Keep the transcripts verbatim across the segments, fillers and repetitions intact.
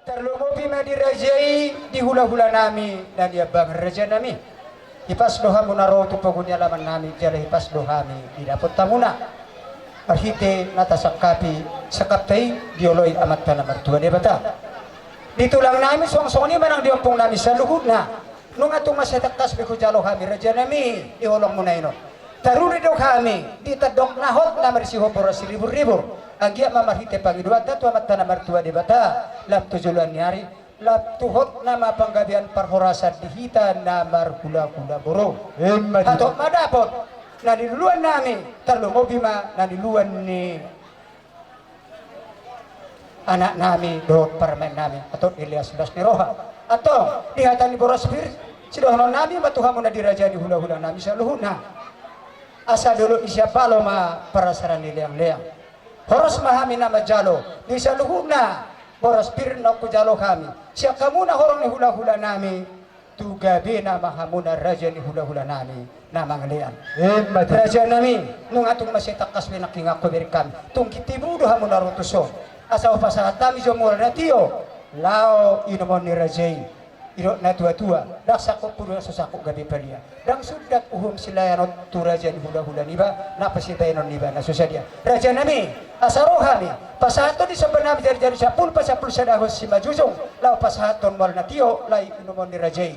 Tarlumobi ma di raja i, di hulahulanami na niambangan, rajanami. Hipas do hamuna ro tu pogu ni alamannami, jala hipas do hami didapot hamuna. Marhite na tasangkapi sangkapta i dioloi Amanta na martua Debata. Di tulangnami suang songon i ma nang di ompungnami saluhutna. Nunga tung mansai tangkas be hujalo hami, rajanami, di holongmuna i on. Taruli do hami di tandok na hot na marsihol boras siriburribur. Anggiat ma marhite pangidoanta tu Amanta na martua Debata, lam tu joloan ni ari, lam tu hot nama panggabean parhorasan di hita na marhulahula boru. Emma tutu. Hatop ma dapot na niluluannami, tarlumobi ma na niluluan ni anaknami dohot parumaennami, antong dileas las ni roha. Antong di hata ni boras pir, sidohononnami ma tu hamuna di raja ni hulahulanami saluhutna. Asa dolok ni siambalo ma parasaran ni leangleang. Horas ma hami na manjalo di saluhutna boras pir na hujalo hami sian hamuna horong ni hulahulanami. Tu gabena ma hamuna raja ni hulahulanami na mangalean. Emma tutu. Rajanami, nunga tung mansai tangkas be nangkin angka hubereng hami. Tung gintong do hamuna ro tuson. Asa hupasahat hami jo mual na tio laho inumon ni raja i. Didok na tuatua, ndang sangkop pudu na so sangkop gabe palia. Ndang sundat uhum silaeon tu raja ni hulahula niba, na pasibaenon niba na so sadia. Rajanami, asa ro hami pasahathon di sombanami jarijari sampulu pasampulu sadahon simanjujung, laho pasahathon mual na tio laho inumon ni raja i.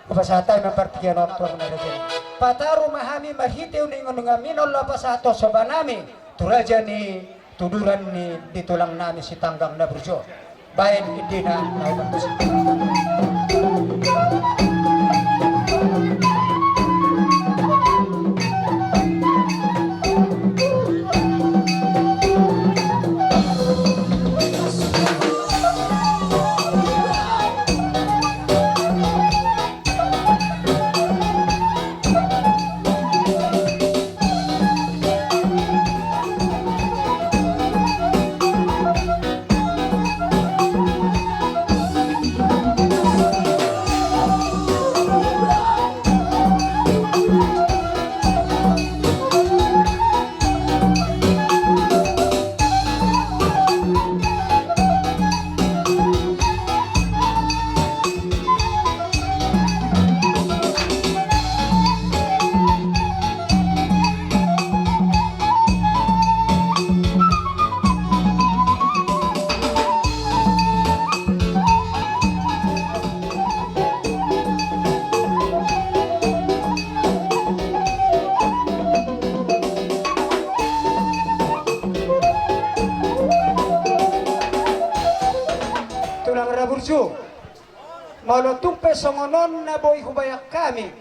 Hupasahat hami ma partingkian on tu hamuna raja i. Pataru ma hami marhite uninguni on laho pasahathon sombanami tu raja ni tuduran ni di tulangnami Sitanggang na burju. Baen indena na huparmusik. Tulang na burju, molo tung pe songon on na boi hubaen hami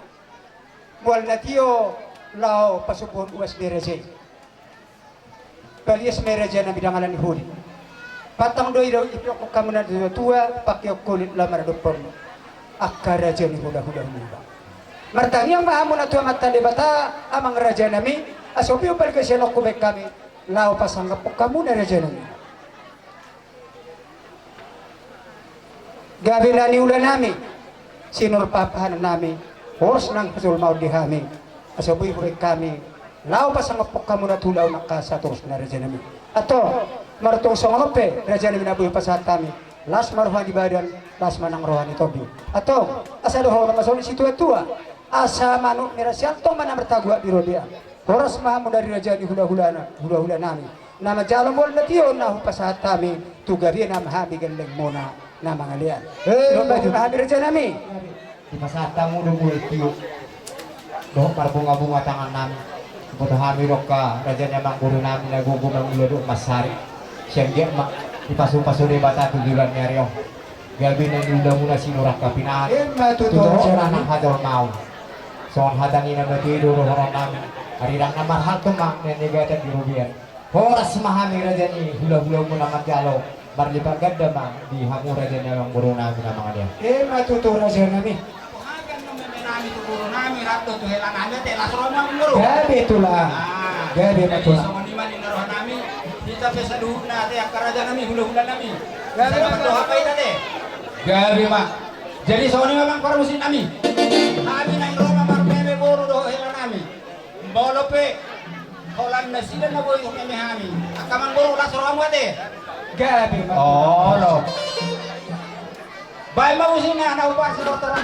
mual na tio laho pasumbuhon uas ni raja i. Palias ma i rajanami, dang ala ni holi. Pantang do i do idokkon hamu na tuatua, pangkeon holit laho maradophon angka raja ni hulahula niba. Martangiang ma hamuna tu Amanta Debata, amang rajanami, asa boi panggabean on hubaen hami laho pasangaphon hamuna rajanami. Gabe na niulanami, sinur pahanami, horas nang hajolmaon di hami, asa boi hubaen hami laho pasangaphon hamuna tu ulaon angka satorusna rajanami. Antong, martong songon on pe rajanami na boi hupasahat hami, las ma roha ni badan, las ma nang roha ni tondi. Antong, asa dohonon ma songon i situatua, asa manuk ni rasian tong ma na martaguak di robean. Horas ma hamu dari raja ni hulahulana, hulahulanami. Na manjalo mual na tio na hupasahat hami, tu gabena ma hami gellengmuna na mangalean. Eh, dohot batu na hami rajanami. Dipasahat hamu do mual na tio dohot marbungabunga tangannami. Boto hami do angka raja ni amangborunami na gogo mangula dohot mansari. Sian dia ma dipasupasu Debata tu joloan ni ari on. Gabe na niulamuna sinur angka pinahan. Emma tutu. Tu joloan hajolmaon. Songon hata ni na mate do dohononnami. Ari ndang na marhalto ma na nigatan di robean. Horas ma hami raja ni hulahulamu na manjalo. Marlipat ganda ma di hamu raja ni amangborunami na mangalean. Emma tutu rajanami. Gabe tulang. Gabe ma tulang. Songon i ma ninna rohanami, hita pe saluhutna ate angka rajanami, hulahulanami. Gabe ma tulang. Gabe ma. Jadi songon i ma amang parmusiknami. Hami naeng ro ma marmeme boru dohot helanami. Molo pe holan nasida na boi humeme hami, angka amangboru, las rohamu ate. Gabe ma. Olo. Baen ma musik na, na ubar si dokter.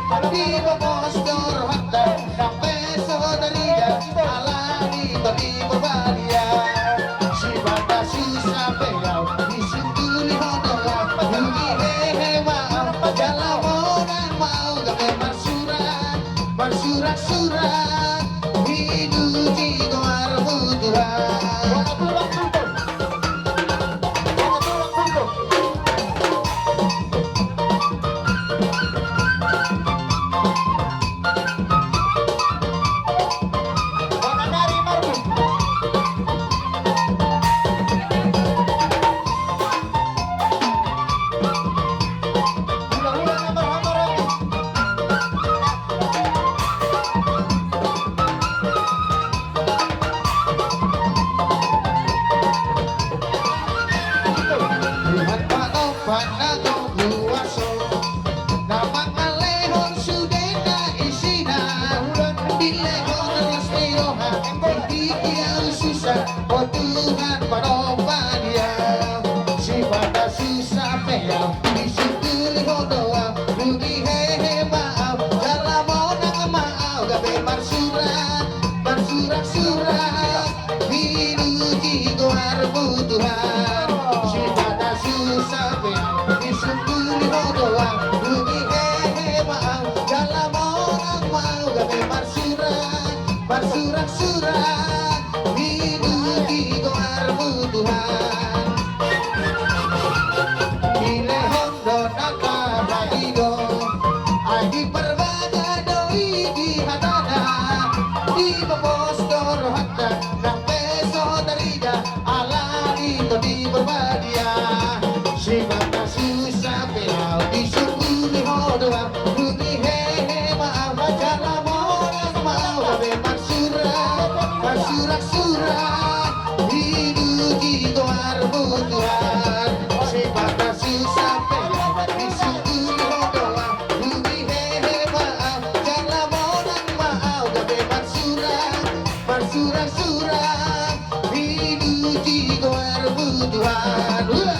Di pos do rohanta, nang pe so tarida, alani Tondi Parbadia. Sipata susa pe au, disungkun ni ho do au, dung i hehe ma au, jala monang ma au, gabe marsurak, marsurak-surak, dipuji goarmu Tuhan. Tuhan panompa na tong huaso, na mangalehon sude na isina, dilehon las ni roha, di dia susa, o Tuhan panompa dia. Sipata susa pe au, disungkun ni ho do au, dung i hehe ma au, jala monang ma au, gabe marsurak, marsurak-surak, dipuji goarmu Tuhan. Sipata susa pe au, disungkun ni ho do au, dung i hehe ma au, jala monang ma au, gabe marsurak, marsurak-surak, dipuji goarmu Tuhan. Dilehon do na tabagido, ai di Parbadia do i di hatana, dipopos do rohanta, nang pe so tarida, alani Tondi Parbadia. Sipata susa pe au, disungkun ni ho do au, dung i hehe ma au, jala monang ma au, gabe marsurak, marsurak-surak, dipuji goarmu Tuhan. Sipata susa pe au, disungkun ni ho do au, dung i hehe ma au, jala monang ma au, gabe marsurak, marsurak-surak, dipuji goarmu Tuhan. Hua!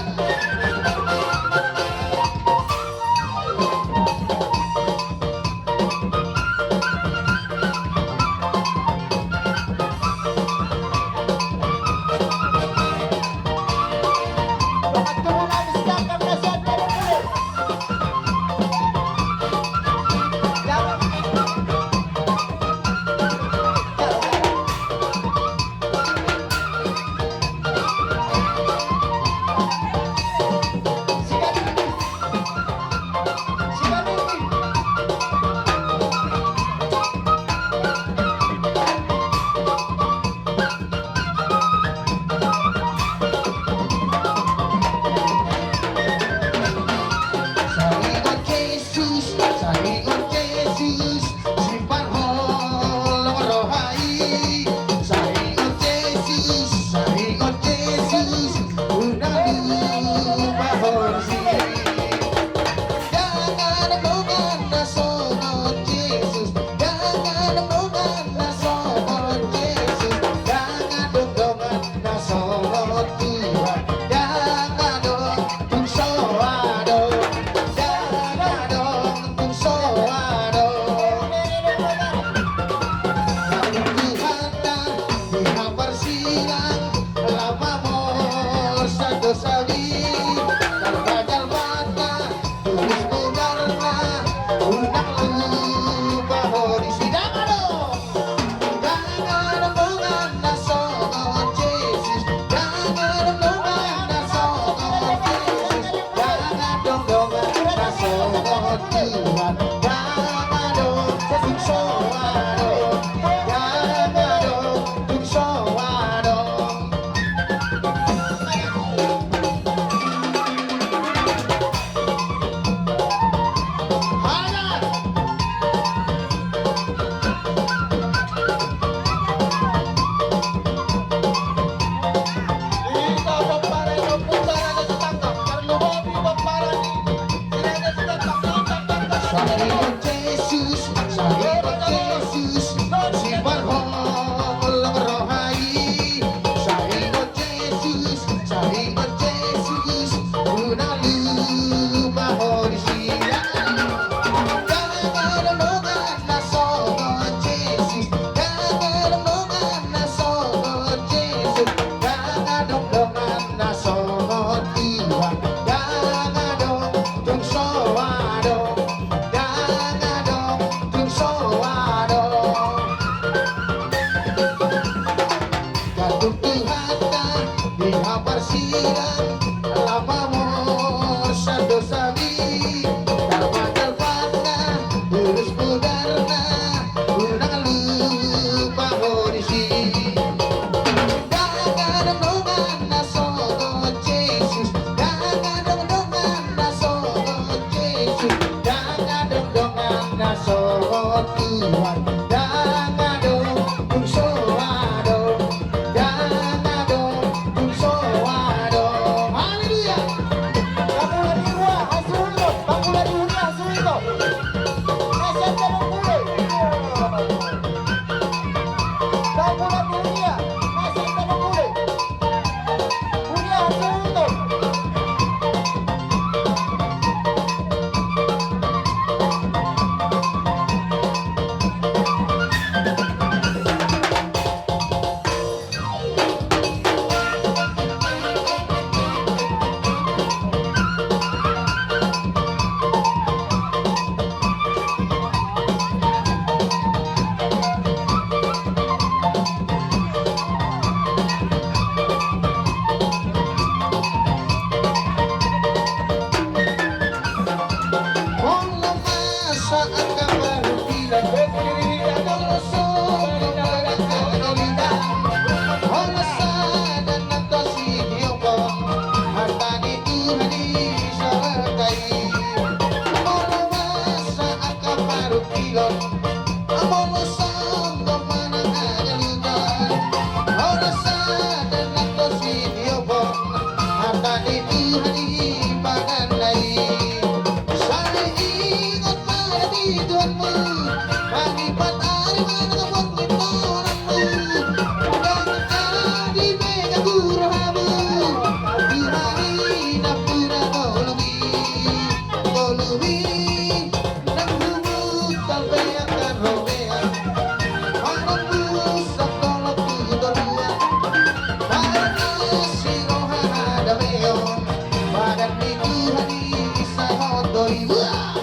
Tuhan, dang adong tung so adong, dang adong tung so adong. Haleluya. Tambula ni rua, hasuhuton. Tambula ni huria, hasuhuton. Nasida na manguloi. Tambula ni huria, nasida na manguloi. Huria, hasuhuton. Molo masa angka parungkilon, molo songon manang hagalutan, molo sada nang tong sitiophon, hata ni Tuhan i sahat i. Molo masa angka parungkilon, molo songon manang hagalutan, molo sada nang tong sitiophon, hata ni Tuhan i padanna i. Sai ingot ma di Tuhanmu, mangipat ari manang borngin doranmu. Dang jadi be gagu rohamu, Tuhan i nampuna tolong i. Tolong i, nang humutal be angka robean, manang busak dolok tu toruan, manang asi roha hadameon, padan ni Tuhan i sahat do i. Wah!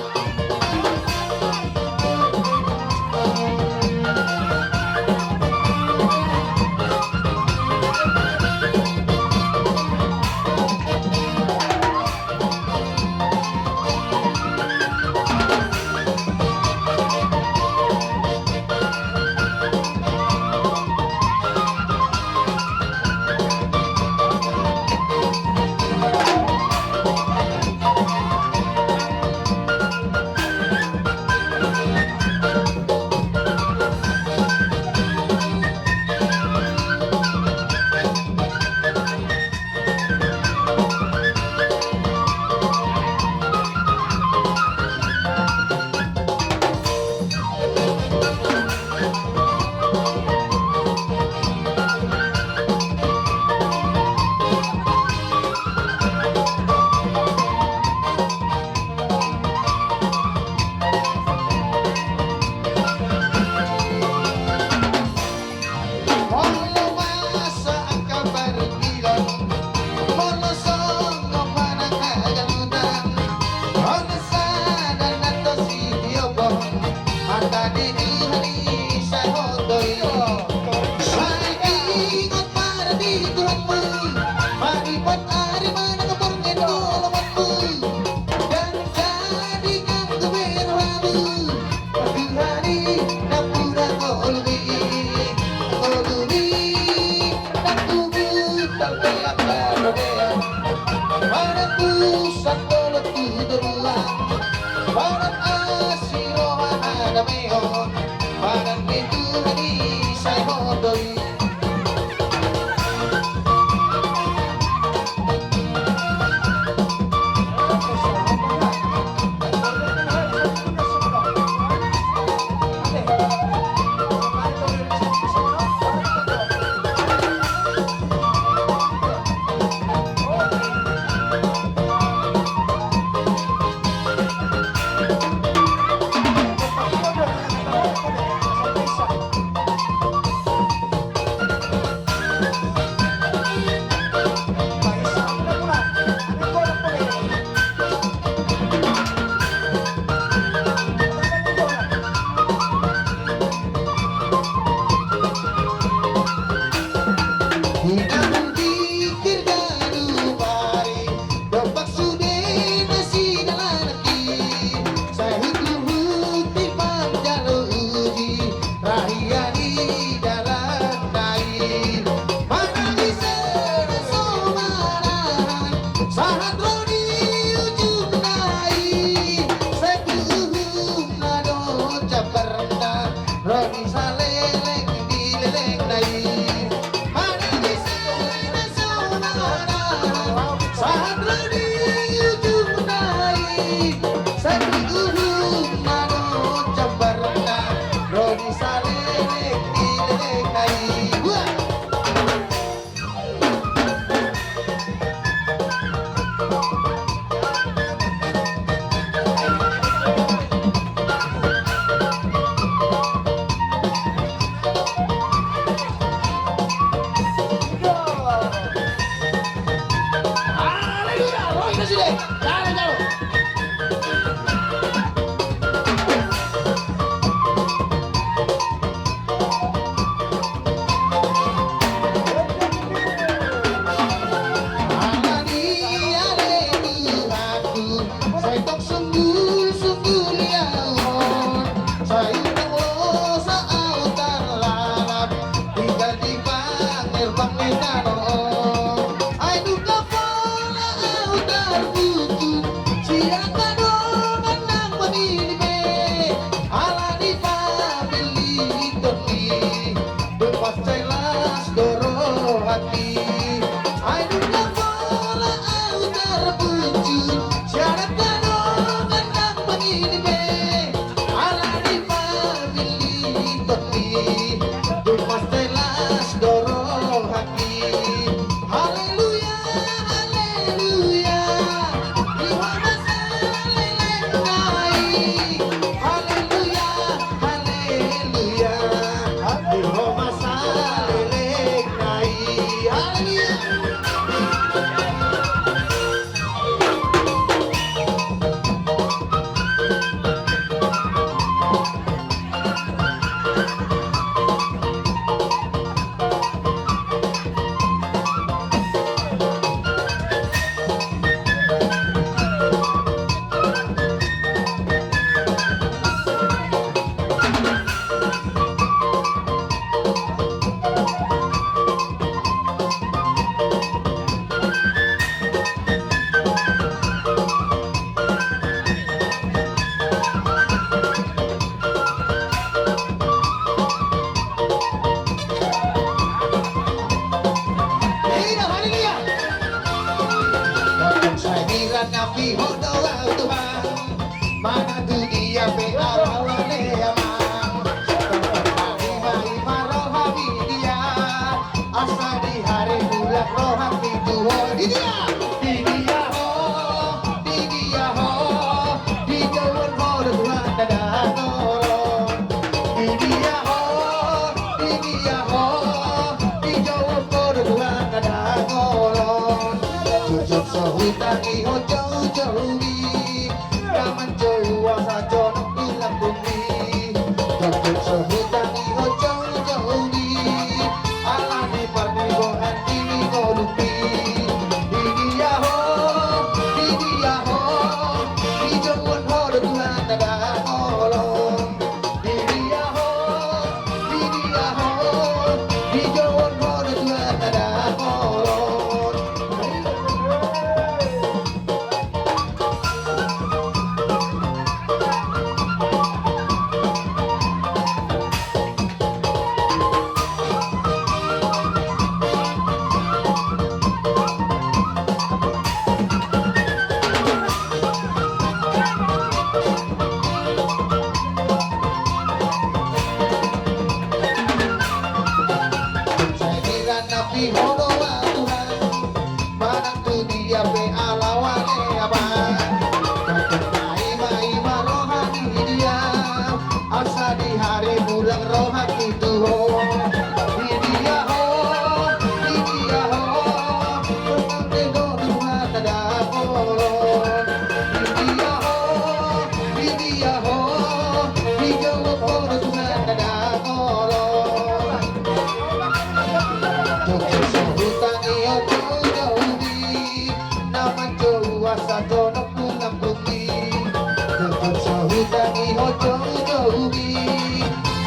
Molo masa angka parungkilon, molo songon manang hagalutan, molo sada nang tong sitiophon, hata ni Tuhan i sahat do i. Sai ingot ma di Tuhanmu, mangipat ari manang borngin doranmu. Dang jadi gagu be rohamu, Tuhan i nampuna tolong i. Tolong i, nang humutal be angka robean, manang busak dolok tu toruan, manang asi roha hadameon, padan ni Tuhan i sahat do i. Rohangki tu ho, di dia, di dia ho, di dia ho, dijouhon ho do Tuhan na dangol on. Di dia ho, di dia ho, dijouhon ho do Tuhan na dangol on. Jujur so hutangi ho joujouhi, na manjou asa jonok tu lambungmi. Jujur so hutangi ho joujouhi, ala ni parniboan ni ngolungmi. Di dia ho, di dia ho, dijouhon ho do Tuhan na dangol on. Di dia ho, di dia ho, dijouhon ho do Tuhan na dangol on. Sai dirandapi ho do Tuhan, manang tu dia pe ala wale abang. Ima, ima rohangki di dia, asa di harimu lang rohangki tu ho. Di dia ho, di dia ho, rohangki do Tuhan na dangol on. Di dia ho, di dia ho, dijouhon ho do Tuhan na dangol on. Jujur so hutangi ho joujouhi, na manjou asa jonok tu lambungmi. Jujur so hutangi ho joujouhi,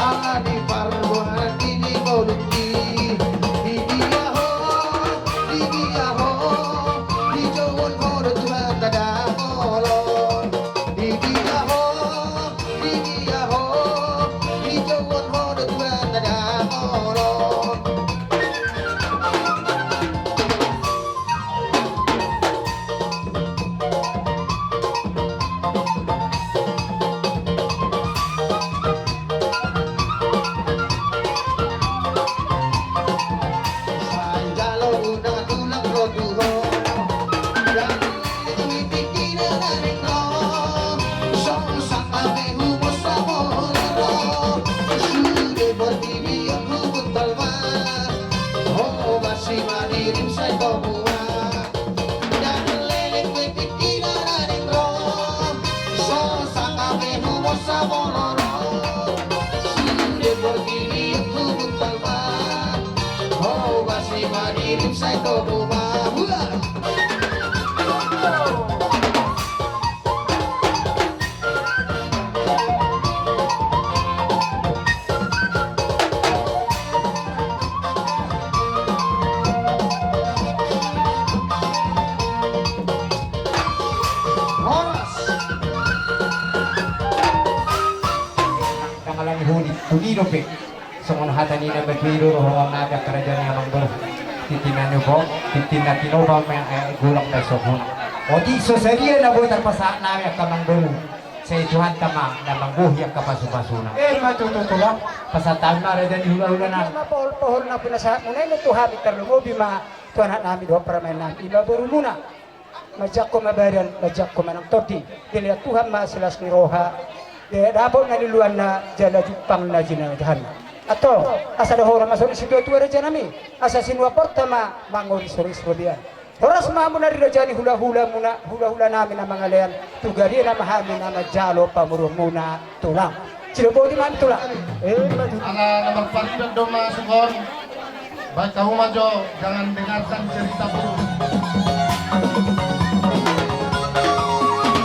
ala ni parboanan ni ngolungmi. Di dia ho, di dia ho, dijouhon ho do Tuhan na dangol on. Di dia ho, di dia ho, dijouhon ho do Tuhan na dangol on. Sai jalo unang tulang ro tu ho. Dang leleng tu i tingki na naeng ro. Songon sangkap be huboan saboloro. Sude portibi on hubuntal ma. Ho basi ma dirim sai tobu ma. Dang leleng tu i tingki na naeng ro. Songon sangkap be huboan saboloro. Sude portibi on hubuntal ma. Ho basi ma dirim sai tobu ma. Hua! Horas. Dang alani huni, huni dope. Songon hata ni na batua i do dohonon nami angka raja ni amang boru. Tintin na niopo, tintin na tinopa ma, eh, godang na so huna. Otik so sadia na boi tarpasahat nami angka amang boru. Sai Tuhanta ma na manggohi angka pasupasuna. Eh, ima tutu tulang. Pasahat hami ma raja ni hulahula nami. Ima pohol-pohol na pinasahatmuna i tu hami, tarlumobi ma tu anak nami dohot parumaen nami. Ima borumuna. Manjangkon ma badan, manjangkon ma nang tondi. Dilehon Tuhan ma silas ni roha. Dilehon dapot na niluluanna, jala jumpang na jinalahanna. Antong, asa dohonon ma songon i situatua raja nami. Asa sinuaporta ma mangorisoris robean. Horas ma hamuna di raja ni hulahulamuna, hulahula nami na mangalean. Tu gadena ma hami na manjalo pamoruonmuna tulang. Sidoboti ma hami tulang. Eh, ima tutu. Ala na marparibot do ma songon. Baik, kamu maju, jangan dengarkan cerita burung.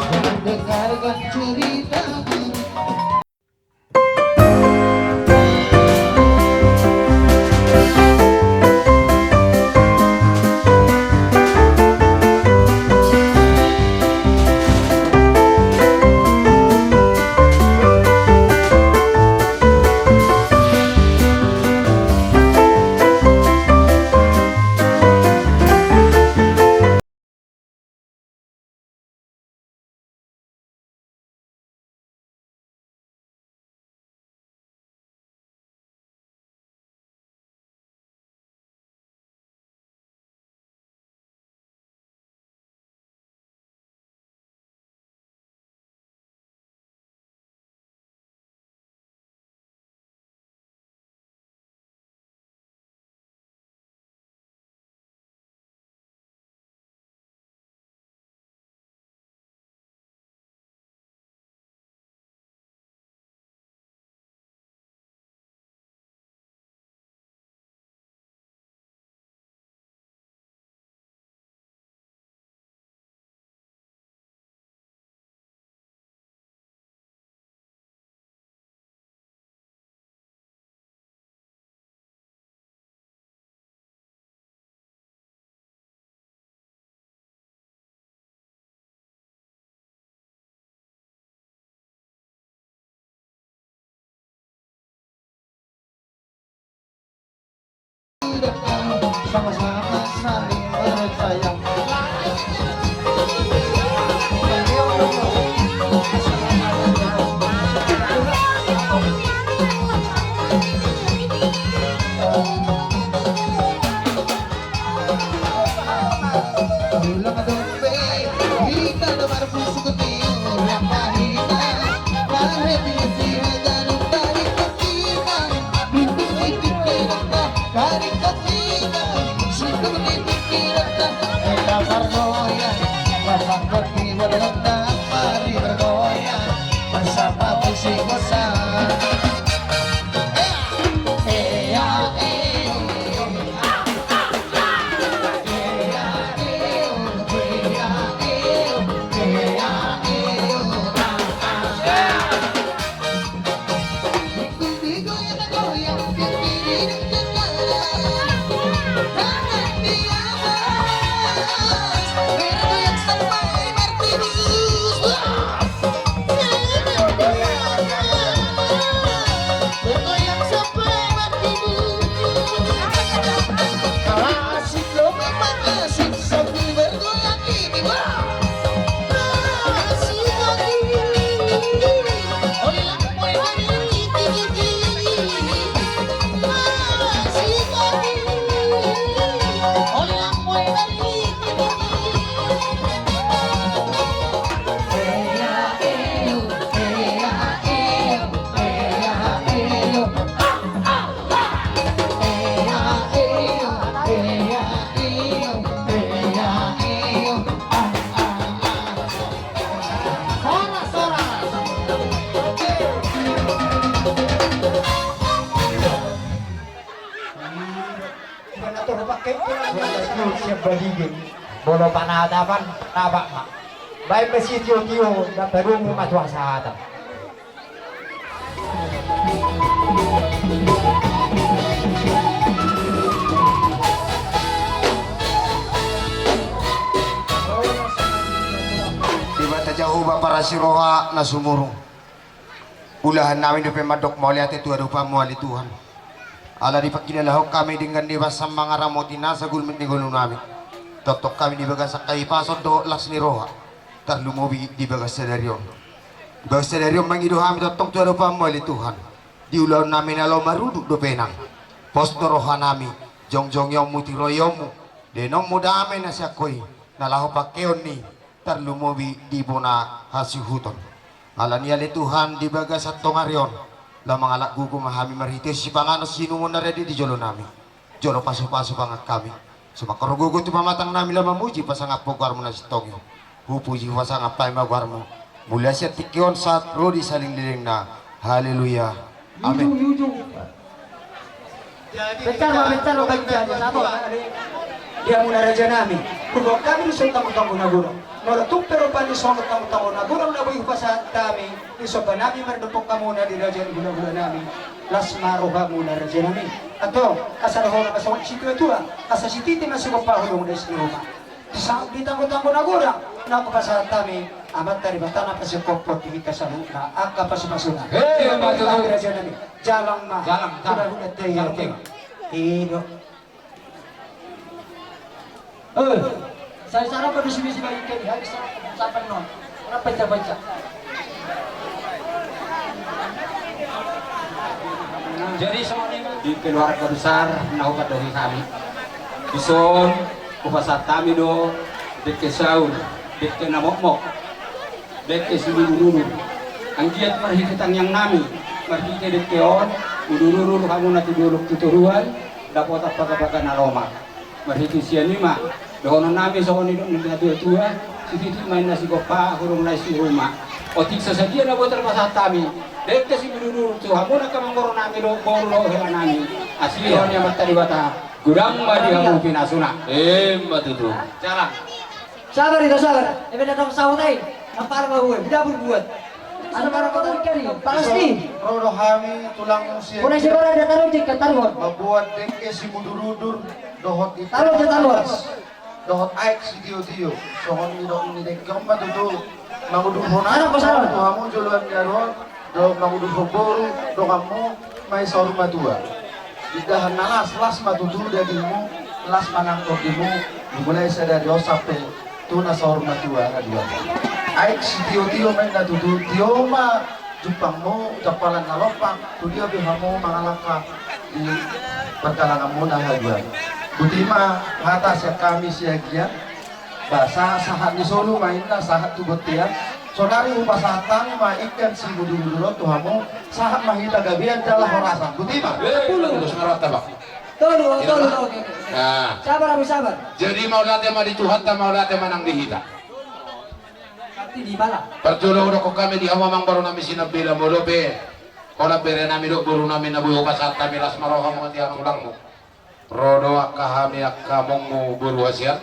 Jangan dengarkan cerita burung. Sama-sama saling percaya. Ulang dong be, hita do marbusuk tiur, rap hita. Marhite sira jangan tadi ketimbang. Bingung itu kira-kira tadi ketimbang. Situ di pikiran tak. Kita bergoyang, pasang kaki berendam, mari bergoyang bersama musik besar. Eh, eh, ya, eh. Bergoyang sampai mati. Asik lo, memang asik sambil bergoyang ini, wah. Asik lagi. Goyang mulai dari tinggi-tinggi. Asik lagi. Goyang mulai dari tinggi-tinggi. Molo panatapan, tapa ma. Baen ma sitio-tio, na padomu ma tu hasahatan. Debata Jahowa parasi roha na sumurung. Ulahan nami dope mandok mauliate tu adopanmu ale Tuhan. Ala dipangkilalahon hami denggan ni basa mangaramoti nasa gulmit ni ngolu nami. Tongtong hami di bagasan hahipason dohot las ni roha. Tarlumobi di bagas sadari on. Di bagas sadari on mangido hami tongtong tu adopanmu ale Tuhan. Di ulaon nami na laho marudut dope nang. Pos do roha nami, jongjongi on mutiroionmu. Denonmu dame na sian ho i, na laho pangkeon ni tarlumobi di bona hasuhuton. Alani ale Tuhan di bagasan tongari on, laho mangalap gogo ma hami marhite sipanganon siinumon na rade di jolo nami. Jolo pasupasu pangan hami. So mangkorhon gogo tu pamatang nami laho mamuji pasangaphon goarmu na sintong i. Hupuji hupasangap hami ma goarmu. Mulai sian tingki on sahat ro di saleleng lelengna. Haleluya. Amin. Ujung, ujung. Bentar ma, bentar ma, bentar ma, sabo. Di hamuna raja nami. Huboan hami dison tanggo-tanggo na godang. Molo tung pe rupani songon tanggo-tanggo na godang na boi hupasahat hami, di somba nami mardophon hamuna di raja ni hula-hula nami. Las ma rohamuna raja nami. Antong, asa dohonon ma songon situa-tua, asa sititi ma sigompa hurang na i si Roma. Di sa-, di tanggo-tanggo na godang na hupasahat hami, Amanta Debata na pasingkophon di hita saluhutna angka pasu-pasuna. Hei, ima tutu. Jalang ma. Jalang, jalang. Hula-hula te, jalang, jalang. I do. Eh, sai sara pada sini si bayi tadi, habis sara, sara penuh. Ora pecah-pecah. Jadi, songon i ma di keluarga besar na hupandohi hami. Dison, hupasahat hami do dengke saur, dengke na mokmok, dengke simudur-udur. Anggiat marhite tangiang nami, marhite dengke on, udur-udur hamuna tu dolok tu toruan, dapotan paga-paga na lomak. Marhite sian i ma dohonon nami songon nidok ni natua-tua, sititi ma inna sigompa hurang na i si Roma. Otik so sadia na boi tarpasahat hami, dengke simudur-udur tu hamuna angka manggoro nami dohot boru dohot hela nami. Asi roha ni Amanta Debata. Godang ma di hamu pinasuna. Ima tutu. Jalang. Sabar, ito, sabar. Ebe datang sahut ai. Apa ma ue? Udah berbuat. Ada para kota ikan ni. Pasti. Ro do hami tulang musi. Mulai sekarang ada taruh jika taruh. Mambuat dengke simudur-udur dohot i. Taruh je taruh. Dohot aek sitio-tio. Songon nidok ni dengke on ma tutu. Mangudurhon aek tu hamu joloan ni ari on. Dohot mangudurhon boru dohot hamu ma i saur matua. Indahan na las, las ma tutu dagingmu, las ma nang tondimu, dimulai sadari on sampe tu na saur matua, na dua. Aek sitiotio ma inna tutu, tio ma jumpangmu, jampalan na lompak, tu dia pe hamu mangalangka di pardalananmuna haduan. Boti ma hata sian hami Siagian. Ba, sahat, sahat ni solu ma inna, sahat tu bontean. Saonari hupasahat hami ma ingkon simudurudur on tu hamu, sahat ma hita gabean jala horasan. Boti ma. Eh, terus marata, Bang. Tolu, tolu, oke, oke. Nah. Sabar, Abu, sabar. Jadi mauliate ma di Tuhanta, mauliate ma nang di hita. Parjolo hudokkon hami di hamu amang boru nami Sinambela, molo pe holan bere nami dohot boru nami na boi hupasahat hami, las ma rohamu, atia tulangmu. Ro do angka hami angka amongmu boru hasian.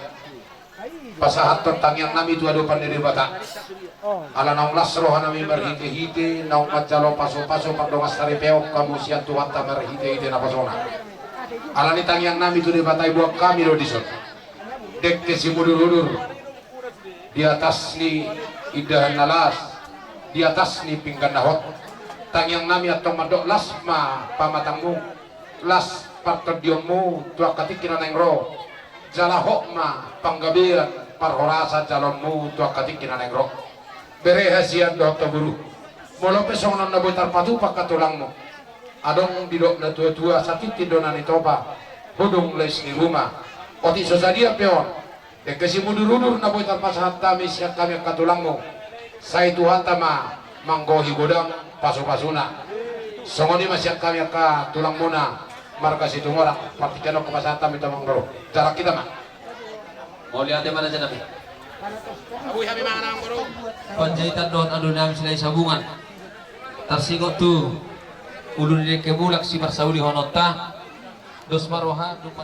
Pasahathon tangiang nami tu adopan ni Debata. Ala naung las roha nami marhitehite naung manjalo pasupasu pardongansaripeon hamu sian Tuhanta marhitehite napasona. Alani tangiang nami tu Debata, diboan hami do dison dengke simudurudur di atas ni indahan na las, di atas ni pinggan na hot. Tangiang nami antong mandok las ma pamatangmu, las partondionmu tu angka tingki na naeng ro, jala hot ma panggabean parhorasan jaloonmu tu angka tingki na naeng ro. Bere hasian dohot boru, molo pe songon on na boi tarpatupa angka tulangmu, adong didok natuatua, satintin do na nitopa, hudung lais ni ruma. Otik so sadia pe on, dengke simudurudur na boi tarpasahat hami sian hami angka tulangmu, sai Tuhanta ma manggohi godang pasupasuna. Songon i ma sian hami angka tulangmuna marga Situmorang, partingkian on hupasahat hami tu amang boru. Jalang hita ma. Mauliate ma raja nami. Panjaitan dohot adonan nami Silahi Sabungan. Tarsingot tu ulu ni dengke mulak siparsaulihononta. Dos ma roha, dos ma.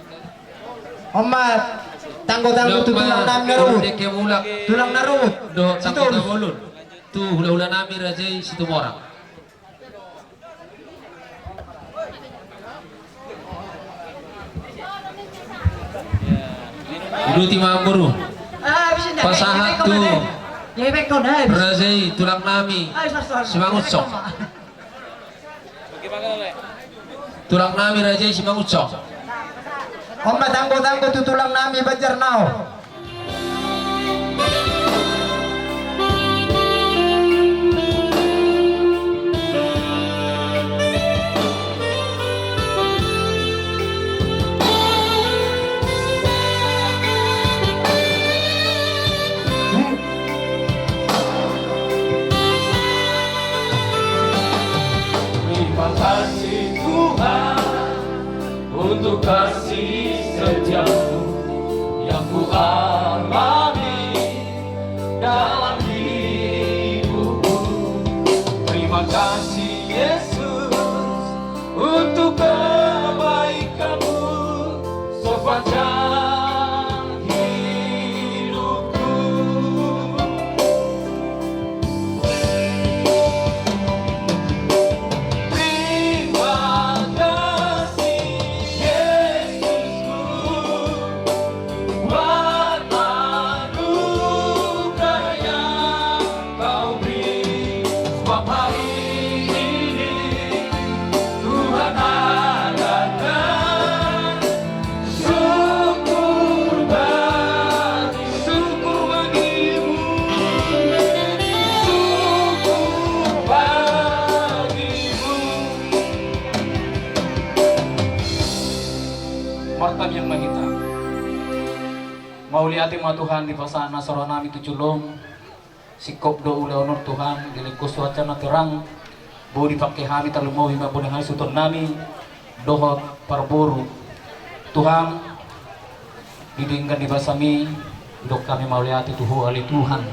On ma, tanggo-tanggo tu tulang nami na ruhut. Tulang na ruhut. Dohot tanggo-tanggo tu hulahula nami raja i Situmorang. Uduti ma amboru. Pasahat tu raja i tulang nami Simangunsong. Tulang nami raja i Simangunsong. On ma tanggo-tanggo tu tulang nami Banjarnao. Terima kasih Tuhan untuk kasih setiamu yang ku alami dalam hidupku. Terima kasih Yesus untuk kebaikanmu sepanjang hidupku. Terima kasih Yesusku, buat anugerah yang Kau beri. Sebab hari ini Tuhan adakan syukur bagi, syukur bagimu, syukur bagimu. Martangiang ma hita. Mauliate ma Tuhan di pasahat na so roha nami tu jolom. Singkop do ulaon on Tuhan, dilehon Ho cuaca na torang, boi dipangke hami, tarlumobi ma boi hami suhuton nami dohot parboru. Tuhan, di denggan ni basaMi, didok hami mauliate tu Ho ale Tuhan.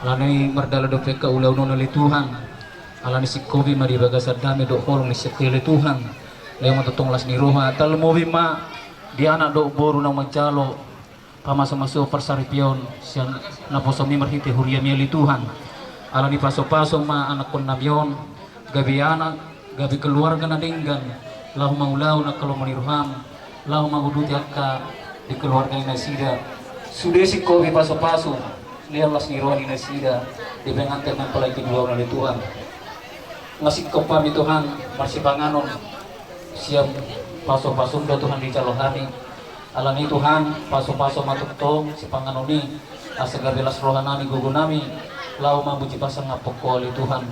Alani mardalan dope angka ulaon on ale Tuhan. Alani singkopi ma di bagasan dame dohot holong ni sian Ho ale Tuhan. Lehon ma tongtong las ni roha, tarlumobi ma di anak dohot boru na manjalo pamaso-maso parsaripeon sian naposoMi marhite huriaMi ale Tuhan. Alani pasu-pasu ma anakkon nami on, gabe anak, gabe keluarga na denggan, laho mangulahon angka lomo ni rohaM, laho manguduti angka di keluarga ni nasida. Sude singkopi pasu-pasu, lehon las ni roha ni nasida di pengantin nang pala i tu dua on ale Tuhan. Nga singkop hami Tuhan, marsipanganon sian Pasu-pasum do Tuhan dijalo hami. Alani Tuhan, pasu-pasu ma tongtong sipanganon i, asa gabe las roha nami, gogo nami, laho mamuji pasangaphon Ho ale Tuhan.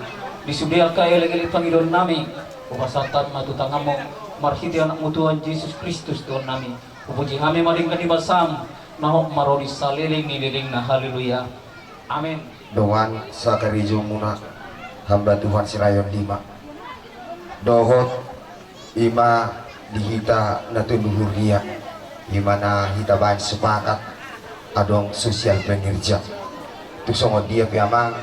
Di sude angka elek-elek pangidoan nami, hupasahat ma tu tanganmu, marhite Anakmu Tuhan Jesus Kristus Tuhan nami. Hupuji hami ma denggan ni basam, na hot ma ro di saleleng ni lelengna. Haleluya. Amen. Dongan sakarejo muna, hamba Tuhan Sirayon lima. Dohot ima di hita na tolu huria, ima na hita baen sepakat adong sosial pengerja. Tung songon dia pe amang,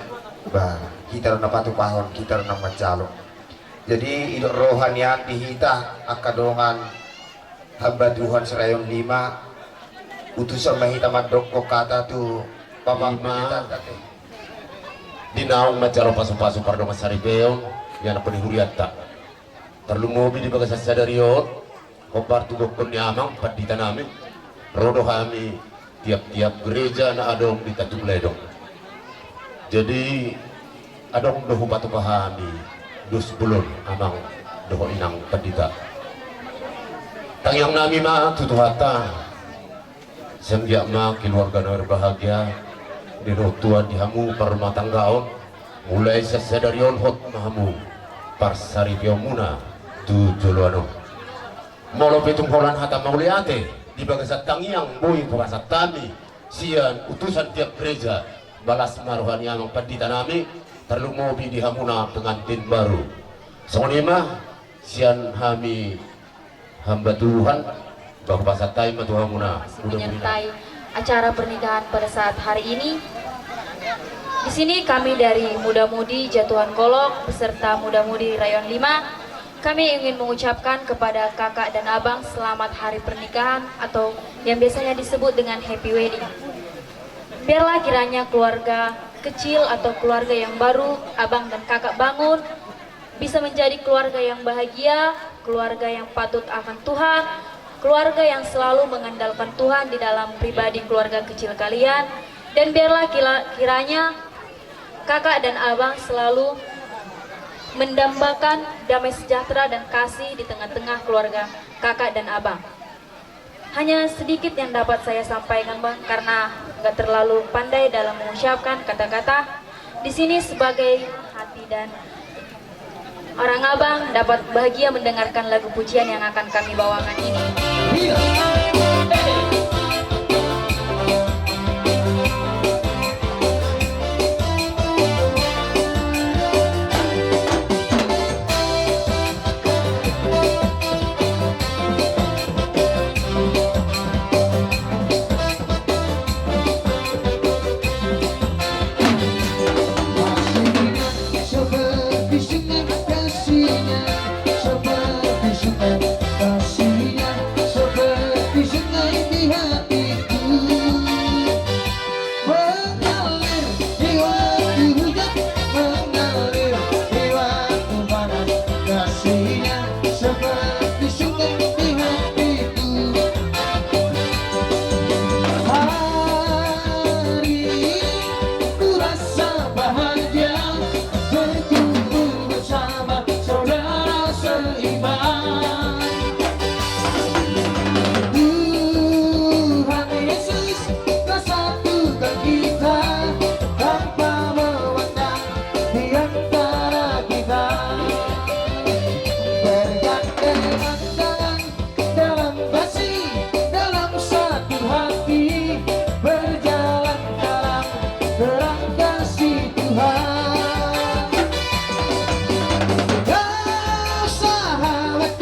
ba hita do na patupahon, hita do na manjalo. Jadi idok roha nian di hita angka dongan hamba Tuhan Sirayon lima, utusan ma hita mandokkon hata tu Bapak Pendeta. Di naung manjalo pasu-pasu pardongan saripeon, ianakhon ni hurianta. Tarlumobi di bagasan sadari on, hombar tu gokhon ni amang pandita nami, ro do hami tiap-tiap gereja na adong di Tanjung Ledong. Jadi adong do hupatupa hami dos bolon amang dohot inang pandita. Tangiang nami ma tu Tuhanta, sai anggiat ma keluarga na berbahagia didohot Tuhan di hamu parrumatanggaon, mulai sian sadari on hot ma hamu parsaripeonmuna tu joloan on. Molo pe tung holan hata mauliate di bagasan tangiang boi hupasahat hami sian utusan tiap gereja, ba las ma roha ni amang pandita nami, tarlumobi di hamuna pengantin baru. Songon i ma sian hami hamba Tuhan, ba hupasahat hami ma tu hamuna. Masih mudah-mudahan menyertai acara pernikahan pada saat hari ini. Di sini kami dari Muda Mudi Jatuhan Golok beserta Muda Mudi Rayon lima, kami ingin mengucapkan kepada kakak dan abang selamat hari pernikahan atau yang biasanya disebut dengan happy wedding. Biarlah kiranya keluarga kecil atau keluarga yang baru abang dan kakak bangun bisa menjadi keluarga yang bahagia, keluarga yang patut akan Tuhan, keluarga yang selalu mengandalkan Tuhan di dalam pribadi keluarga kecil kalian, dan biarlah kila-, kiranya kakak dan abang selalu mendambakan damai sejahtera dan kasih di tengah-tengah keluarga kakak dan abang. Hanya sedikit yang dapat saya sampaikan, Bang, karena nggak terlalu pandai dalam mengucapkan kata-kata. Di sini sebagai hati dan orang abang dapat bahagia mendengarkan lagu pujian yang akan kami bawakan ini. Mengalir di waktu hujan, mengalir di waktu panas, kasihnya seperti sungai di hatiku. Hari ini ku rasa bahagia berkumpul bersama saudara seiman. Tuhan Yesus telah satukan kita tanpa memandang di antara kita. Bergandengan tangan dalam kasih, dalam satu hati, berjalan dalam terang kasih Tuhan. Kau sahabat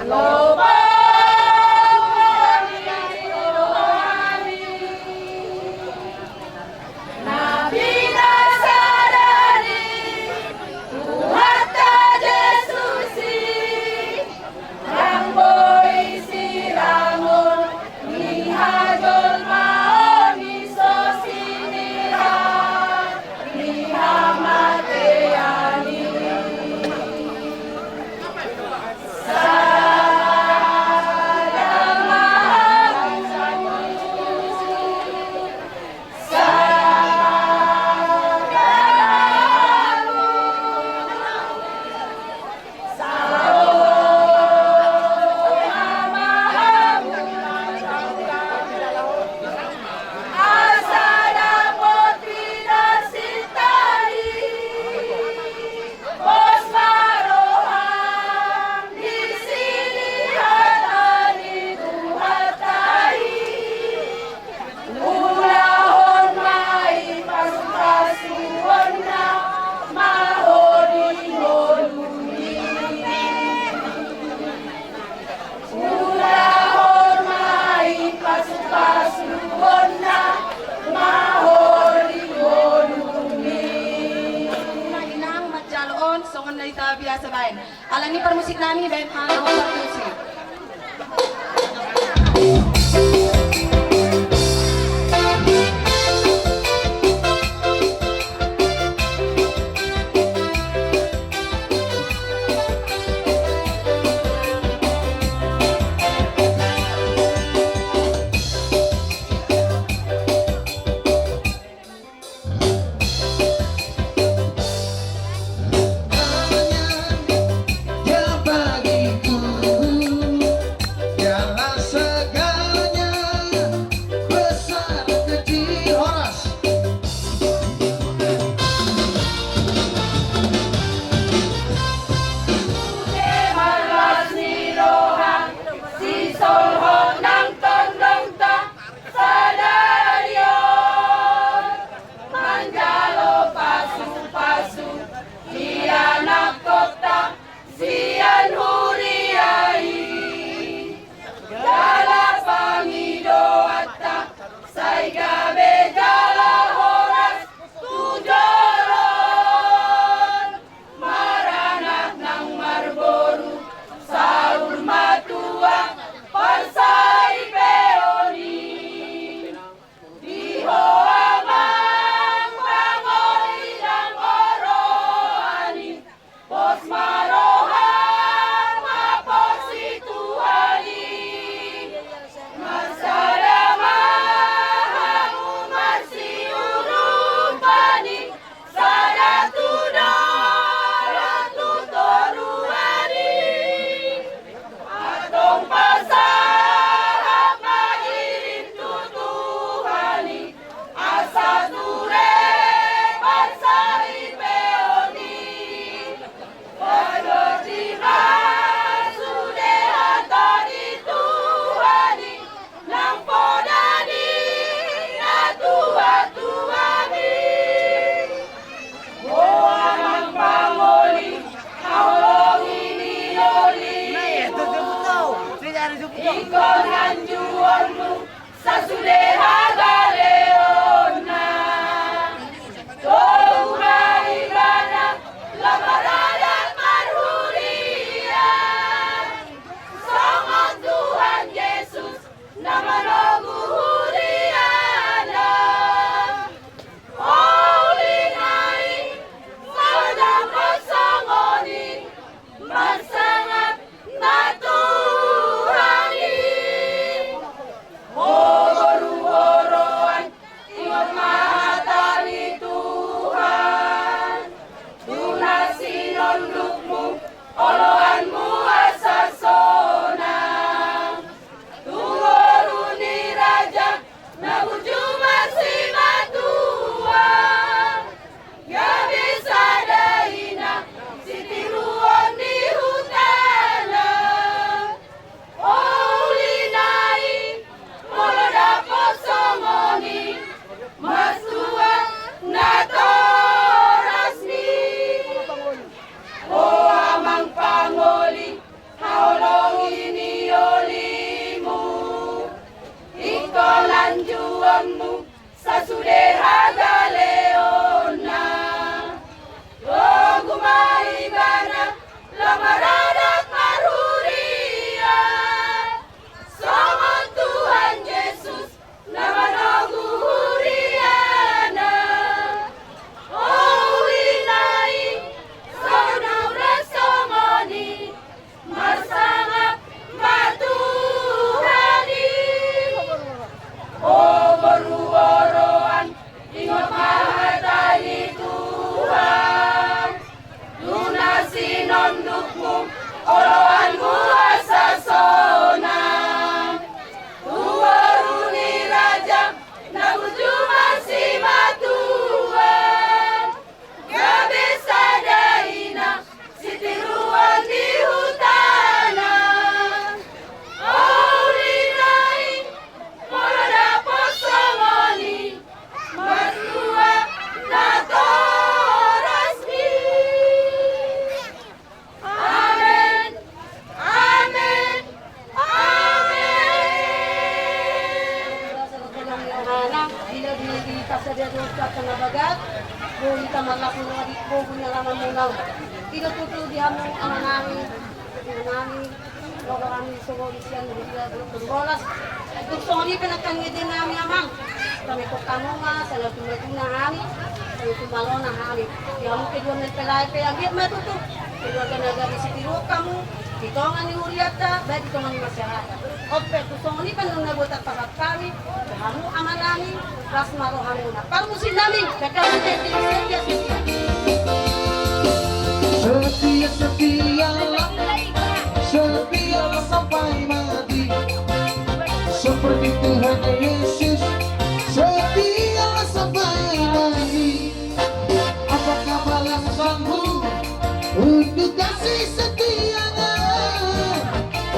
Loba ni rohami, na pinasarani Tuhanta Jesus i, ndang boi sirangon ni hajolmaon i, so sinira ni hamatean i. Pos ma roham, disi ni hata ni Tuhanta i. Ulahon ma i pasupasuonna, maholi ngolumi. Ulahon ma i pasupasuonna, maholi ngolumi. Inang manjalo on songon na hita biasa baen. Alani parmusik nami baen ma na hon parmusik. Sude marlas ni roha, sisolhot nang tondongta sadari on, manjalo pasupasu di anakkonta sian huria i. Jala pangidoanta sai gabe jala horas tu joro on, maranak nang marboru, saur matua parsaripeon i. Di ho amang pangoli nang oroan i, pos ma roham, haposi Tuhan i. Marsada ma hamu marsiurupan i, sada tu dolok tu toruan i. Antong pasahat ma dirim tu Tuhan i, asa ture parsaripeon i. Padohot i ma sude hata ni Tuhan i, nang poda ni natuatuami. Ho amang pangoli, haholongi ni lolimu, ingkon anjuonmu sasude hagaleonna. Tolu ma ibana lam maradat marhuria, songon Tuhan Jesus na manogu huriana. Uli nai mauliate songon i, marsangap ma Tuhan i. Ho boru oroan, Na bagas, boi hita marlas ni roha di bogu ni alaman muna on. I do tutu di hamu amanami, inanami, roha nami songon i sian huria Dolok Tolu Bolas. Tung songon i pe nangkin ende nami amang. Kami kok hamu ma, sai na tumba-tumba hami, sai na tumba lona hami. Di hamu keluarga mempelai pe anggiat ma tutu keluarga na gabe sitiruon hamu di tonga ni hurianta, baik di tonga ni masyarakat. On pe tung songon i pe nunga boi tarpasahat hami, hamu amanami, las ma rohamuna. Parmusiknami, kakak setia, setia, setia. Setia, setia, setia sampai mati. Seperti Tuhan Yesus, setia sampai mati. Apakah balasanmu untuk kasih setianya?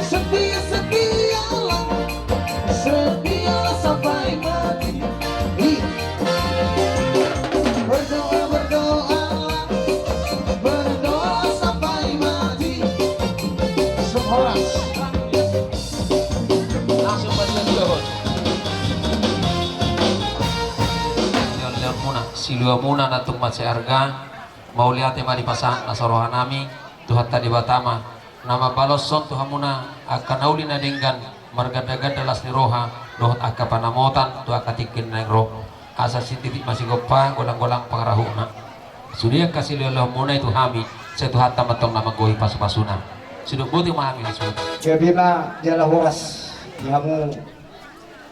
Setia, setialah, setialah sampai mati. Ih. Berdoa, berdoalah, berdoa sampai mati. Horas. Langsung baca dua, Bos. Leon-leonmuna, siluamuna na tung mansai arga, mauliate ma dipasahat na sarohanami tu Tuhanta Debata ma, na mambaloshon tu hamuna angka na uli na denggan, marganda-ganda las ni roha, dohot angka panamotan tu angka tingki na naeng ro. Asa sititik ma sigompa, golang-golang pangarahutna. Sude angka silehon-lehonmuna i tu hami, sai Tuhanta ma antong na manggohi pasu-pasuna. Sidok boti ma hami hasuhuton. Gabe ma jala horas di hamu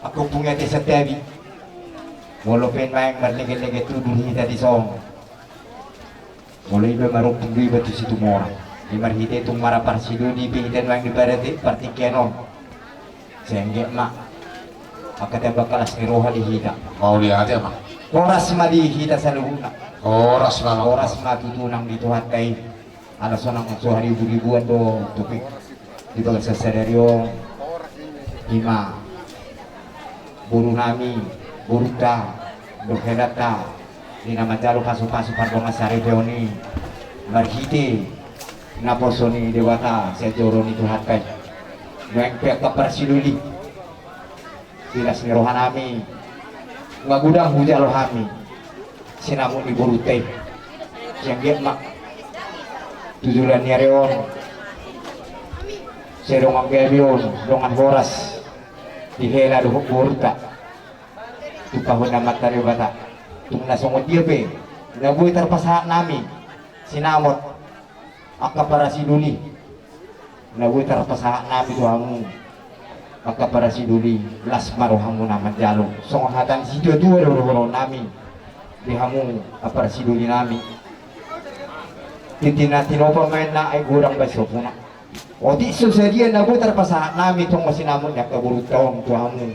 angka ompung ni ate Santabi. Molo pe naeng marlege-lege tubu hita dison, molo iba marompu do iba tu Situmorang. Di marhite tung maraparsiduli pe hita nuaeng di partingkian on. Sai anggiat ma angka tamba las ni roha di hita. Mauliate ma. Horas ma di hita saluhutna. Horas ma. Horas ma tutu nang di Tuhanta i. Ala sonang so haribu-ribuan do topik di bagasan sadari on. Ima boru nami, borunta, dohot helanta, di na manjalo pasu-pasu pardongan saripeon i, marhite naposo ni Debata sian joro ni Tuhanta i. Nuaeng pe angka parsiduli, di las ni roha nami, nunga godang hujalo hami sinamot ni borunta i. Sai anggiat ma tu joloan ni ari on, sai dongan gabe on, dongan horas di hela dohot borunta. Tumpahon ni Amanta Debata. Tung na songon dia pe na boi tarpasahat nami sinamot angka parsiduli, na boi tarpasahat nami tu hamu angka parsiduli, las ma rohamuna manjalo. Songon hata ni situa-tua do dohonon nami di hamu angka parsiduli nami. Tintin na tinopa ma inna, ai godang baen sopuna. Otik so sadia na boi tarpasahat nami tong ma sinamot ni angka borunta on tu hamu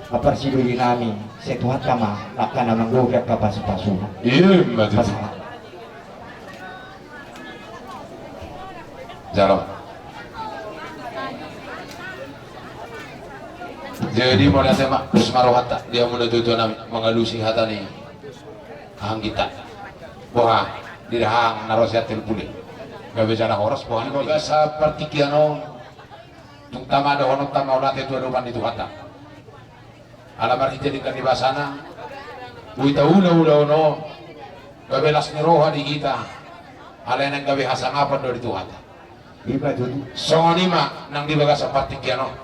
angka parsiduli nami, sai Tuhanta ma angka na manggohi angka pasu-pasuna. Ima tutu. Pasahat. Jalo. Jadi mauliate ma, pos ma rohanta di hamu na tua-tua nami mangalusi hata ni angginta. Boha, di dahahang na ro sian Telpule. Gabe jala horas boha ni bagasan partingkian on. Tung tama dohononta mauliate tu adopan ni Tuhanta. Ala marhite denggan ni basana, boi taula ulaon on, gabe las ni roha di hita, alai naeng gabe hasangapon do di Tuhanta. Ima tutu. Songon i ma nang di bagasan partingkian on.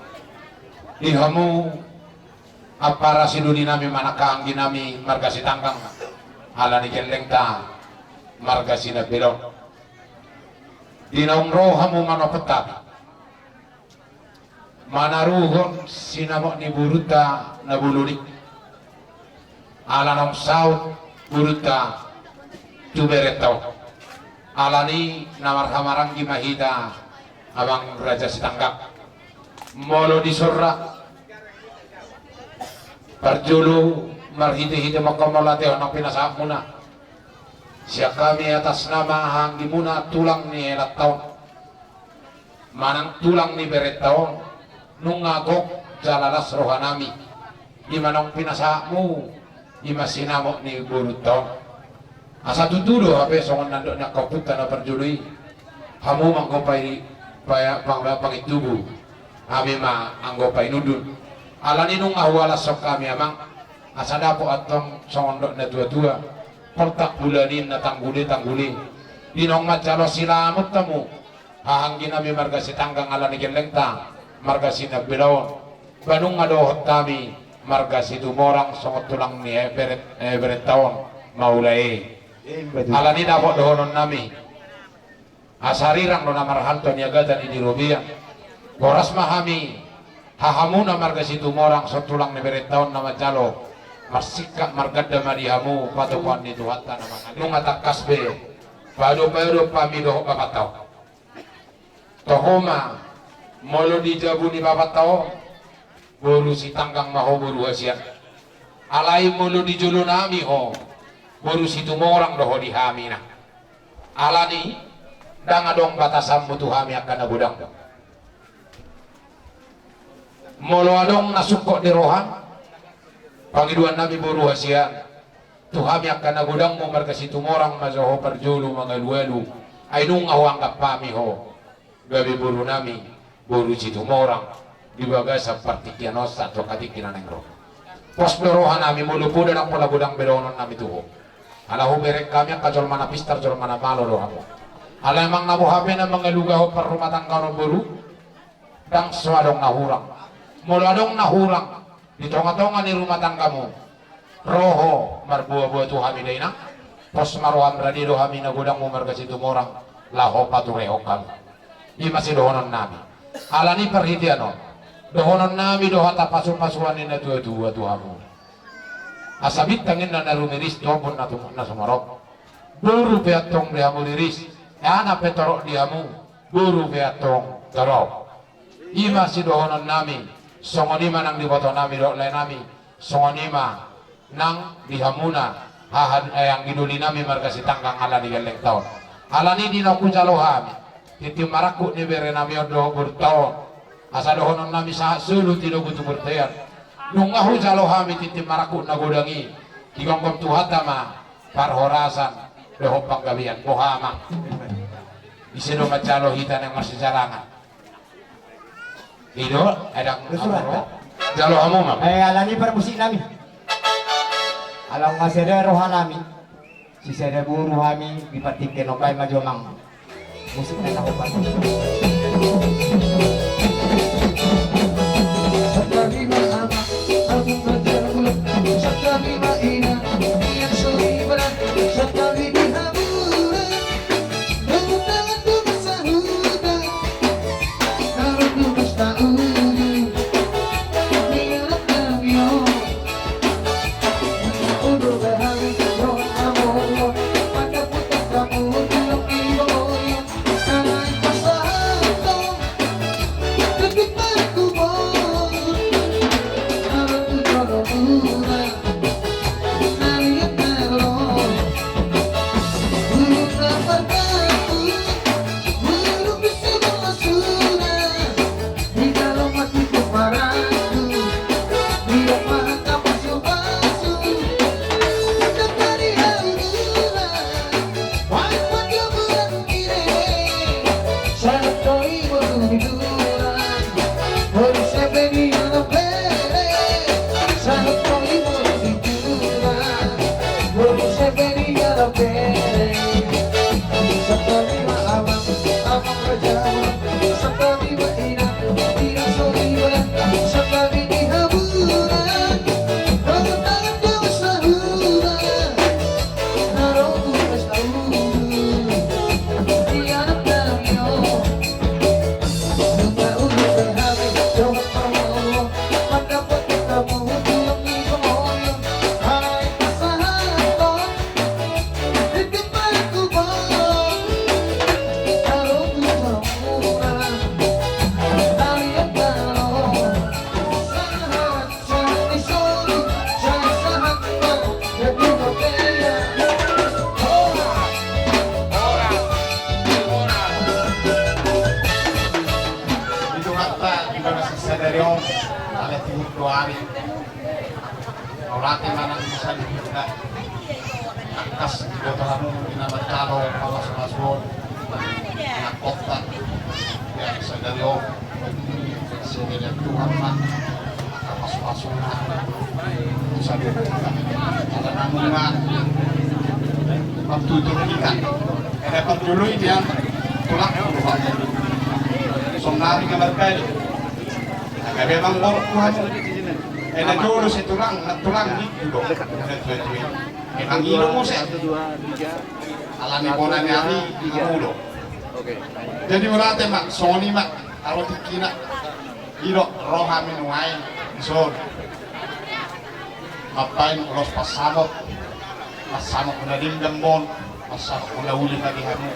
Di hamu, ampara sidoli nami manang anggi nami marga Sitanggang, ala ni gellengta marga Sinambelong. Di naung ro hamu manopot hami manaruhon sinamot ni borunta na bolon i. Ala naung saut borunta tu berenta on. Ala ni na marhahamaranggi ma hita amang raja Sitanggang. Molo di sorra parjolo marhite-hite mangko mauliate on nang pinasahatmuna. Sian hami atas nama haanggimuna tulang ni helanta on manang tulang ni berenta on, nunga gok jala las roha nami. Ima naung pinasahatmu, ima sinamot ni borunta on. Asa tutu do hape songon nandok ni angka ompunta na parjolo i, hamu ma anggo pai, pai, pang, pangintubu, hami ma anggo painundun. Ala ni nunga hualashon hami amang, Asa dapot antong songon dok na tua-tua, portak bulan i na tanggule-tanggule. Di naung manjalo silamut hamu, haha anggi nami marga Sitanggang ala ni gellengta, marga Sinambela on. Ba nunga dohot hami marga Situmorang songon tulang ni he-, bere-, eh, berenta on, maula i. Alani dapot dohonon nami. Asa rirang do na marhalto niagatan i di robean. Horas ma hami, hahamuna marga Situmorang songon tulang ni berenta on na manjalo, marsingkat marganda ma di hamu patupaon ni Tuhanta na mangalean. Nunga tangkas be paadop-adop hami dohot bapanta on. Toho ma, molo di jabu ni bapanta on, boru Sitanggang ma ho, boru hasian. Alai molo di jolo nami ho, boru Situmorang do ho di hami na. Alani, ndang adong batasanmu tu hami angka na godang. Molo adong na sungkot di roham, pangidoan nami boru hasian, tu hami angka na godangmu marga Situmorang ma jo ho parjolo mangalualu, ai nunga huanggap hami ho gabe boru nami, boru Situmorang, di bagasan partingkian on sahat tu angka tingki na naeng ro. Pos do roha nami molo poda ndang pola godang be dohonon nami tu ho. Ala hubereng hami angka jolma na pistar, jolma na malo do hamu. Ala emang na boha pe na mangalugahon parrumatanggaon on boru, ndang so adong na hurang. Molo adong na hurang di tonga-tonga ni rumah tanggamu, ro ho marboa-boa tu hami da inang. Pos ma roham, rade do hami na godangmu marga Situmorang laho paturehon hami. I ma sidohonon nami. Alani parhitean on, dohonon nami do hata pasu-pasuan ni na tua-tua tu hamu. Asa bintang inna na rumiris, tu ombun na tu-, na sumarop. Boru pe antong di hamu riris, anak pe torop di hamu, boru pe antong torop. I ma sidohonon nami, songon i ma nang diboto nami dohot lae nami, songon i ma nang di hamuna, haha, eh, anggi doli nami marga Sitanggang ala ni gellengta on. Alani di na hujalo hami tintin marangkup ni bere nami on dohot borunta on, asa dohonon nami sahat solu tinogu tu bortean. Nunga hujalo hami tintin marangkup na godang i, digomgom Tuhanta ma parhorasan dohot panggabean. Boha amang? Ise do manjalo hita naeng marsijalangan? I do, eh, ndang. Jalo hamu ma. Eh, alani parmusik nami. Ala nunga sada roha nami, sisada boru hami di partingkian on, baen ma jo amang. Musik na na hopan. Sakali ma amang, amang ma jabula, sakali ma inang, inang soripada, sakali di hamuna. Sadari on, ala tiur do ari. Mauliate ma nang di saluhutna. Tangkas diboto hamu di na manjalo pamasu-masu on. Anak kota. Ya, sadari on. Sini lihat Tuhan ma. Pasu-pasu na. Sabi. Ala nunga. Waktu itu kita. Ada perjulu ini ya. Tulang. Sonari kamar kali. Agak memang borok Tuhan. Ada dulu si tulang, tulang di dulu. Ada dua-dua. Memang ino musik. Alani bona ni ari, ino dulu. Oke. Jadi berarti mak, soni mak, aro tikina. Ino roha minuai, ison. Mambaen ulos pansamot, pansamot na denggan on, pansamot na uli ma di hamu.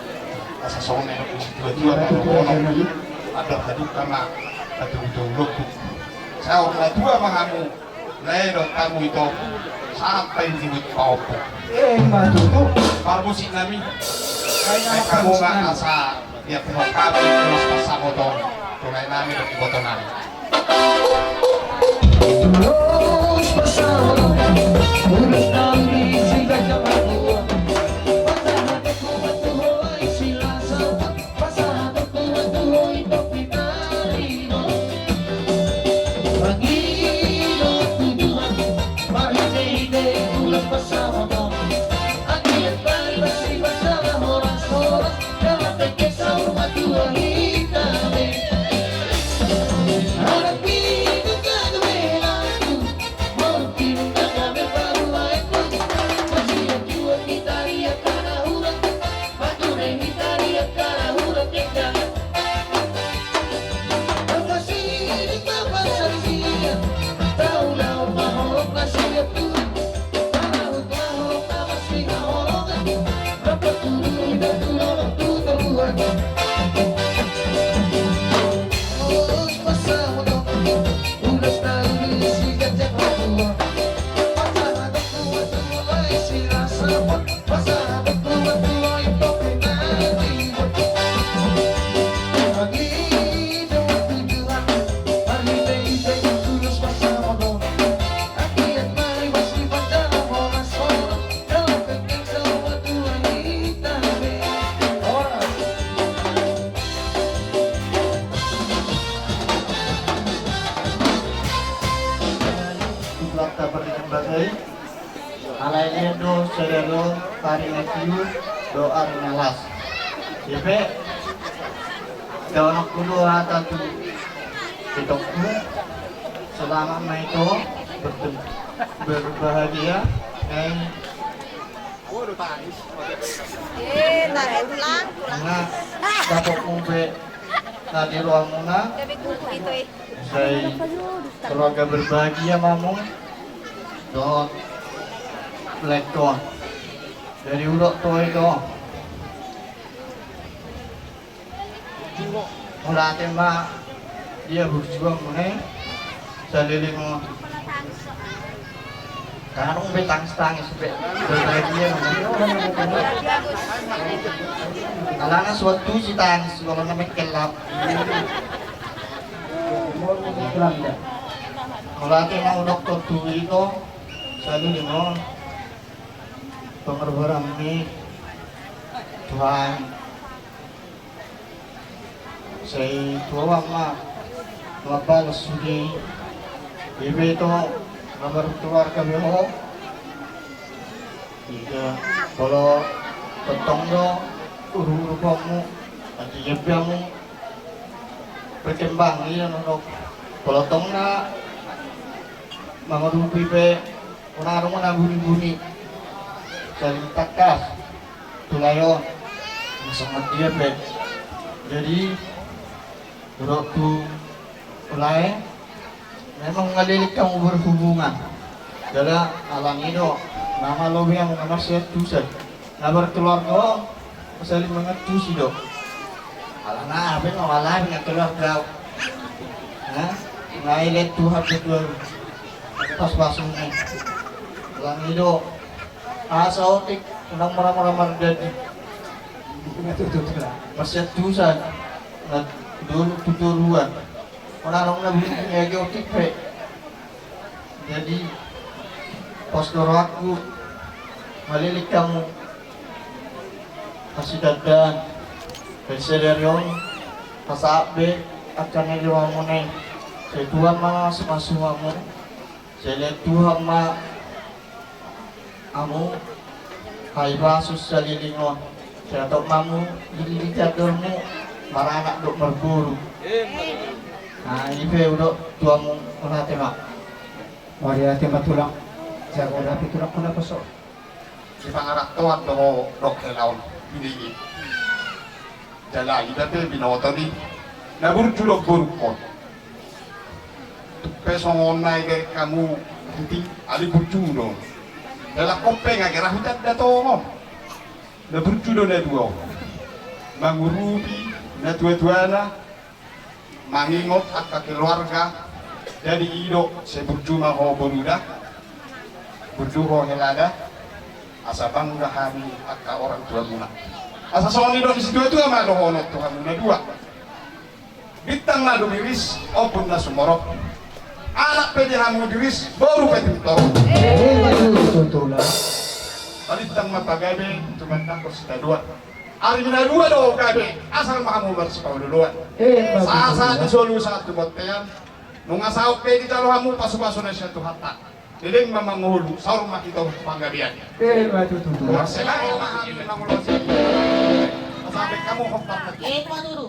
Asa songon na didok tua-tua ma dohonon. Andor haduka ma, patuduhon lombu. Saur matua ma hamu, lae dohot hamu ito, sampe di buat paompung. Eh, ima tutu. Parmusik nami. Ai nama parmusik nami. Asa Ia pinompar di ulos pansamot on, tu lae nami dohot iboto nami. Ulos pansamot, ulos nami si gajah martua. Pasahat tu ho ai si Lasa, pasahat tu ho i topi tarima. Mangido tu Tuhan, marhite-hite ulos pansamot on. Anggiat ma basi basa horas-horas. Alai ledo sadari on, ari na tiu dohot ari na las. Ia pe, dohononku do hata tu itongku, selamat ma ito bertemu, berbahagia, eh, Eh, tarik ulang, ulang. Nah, dapotmu pe na di rohamuna. Sai keluarga berbahagia ma hamu. Dohot laengkon. Jadi hudok tu ho ito. Mauliate ma di haburjuonmuna i saleleng on. Ndang adong be tangis-tangis be. Berbahagia ma. Alana so antusi tangis, molo na mengkel laho. Mauliate ma hudok tu ho ito saleleng on. Pangorbananmi Tuhan. Sai Tuhan ma mambalos sude. Ipe ito, na markeluarga be ho. Ia, molo tongtong do urupanmu, nanti jambiamu berkembang, ia, nonok. Molo tong na mangurupi pe, unang adong na buni-buni. Saling tangkas. Tu lae on. Songon dia pe. Jadi, hudok tu lae, memang ngaleleng hamu berhubungan. Jala alani do, na malo be hamu na marsiantusan. Na berkeluarga on, saling mengantusi do. Alana, apa, na wala be na keluarga. Hah? Ngai let Tuhan ketua. Pas-pas ini. Alani do. Asa otik, unang mura-mura mardadi. Marsiantusan, na dulu tu toruan. Unang adong na buni-buni age otik pe. Jadi, pos do rohangku, ngaleleng hamu. Hasidadaan, pe sadari on, pasahat be, angka na di rohamuna i. Sai Tuhan ma mamasu-masu hamu. Sai lehon Tuhan ma hamu hahipason saleleng on. Sai hatop ma hamu dililiti andormu maranak dohot marboru. Nah, i pe hudok tu hamu, mauliate ma. Mauliate ma tulang. Jago rapi tulangku na poso. Di pangarantoan do ho dok hela on. Ini, ini. Jala iba pe binoto ni na burju do borungkon. Tung pe songon na i gabe hamu puting, alai burju do. Jala on pe nga gabe ra hutanda tongon. Na burju do na dua on. Mangurupi na tuatuana, mangingot angka keluarga. Jadi i do, sai burju ma ho boruda, burju ho helada, asa bangga hami angka orang tuamuna. Asa songon i do ni situatua ma dohonon tu hamu na dua. Bintang na dumiris, ombun na sumorop. Anak pe di hamu diris, boru pe di torop. Ima tutu tulang. Balintang ma pagabe, tumandangkon sitadoan. Ari na dua do gabe, asal ma hamu marsipaolooloan. Ima tutu tulang. Sahat-sahat ni solu sahat tu bontean. Nunga saut pe dijalo hamu pasupasu na sian Tuhanta. Leleng ma mangolu, saur ma hita tu panggabean. Ima tutu tulang. Marsilahi ma hami mangolu. Asa pe hamu hombar. Ima tutu.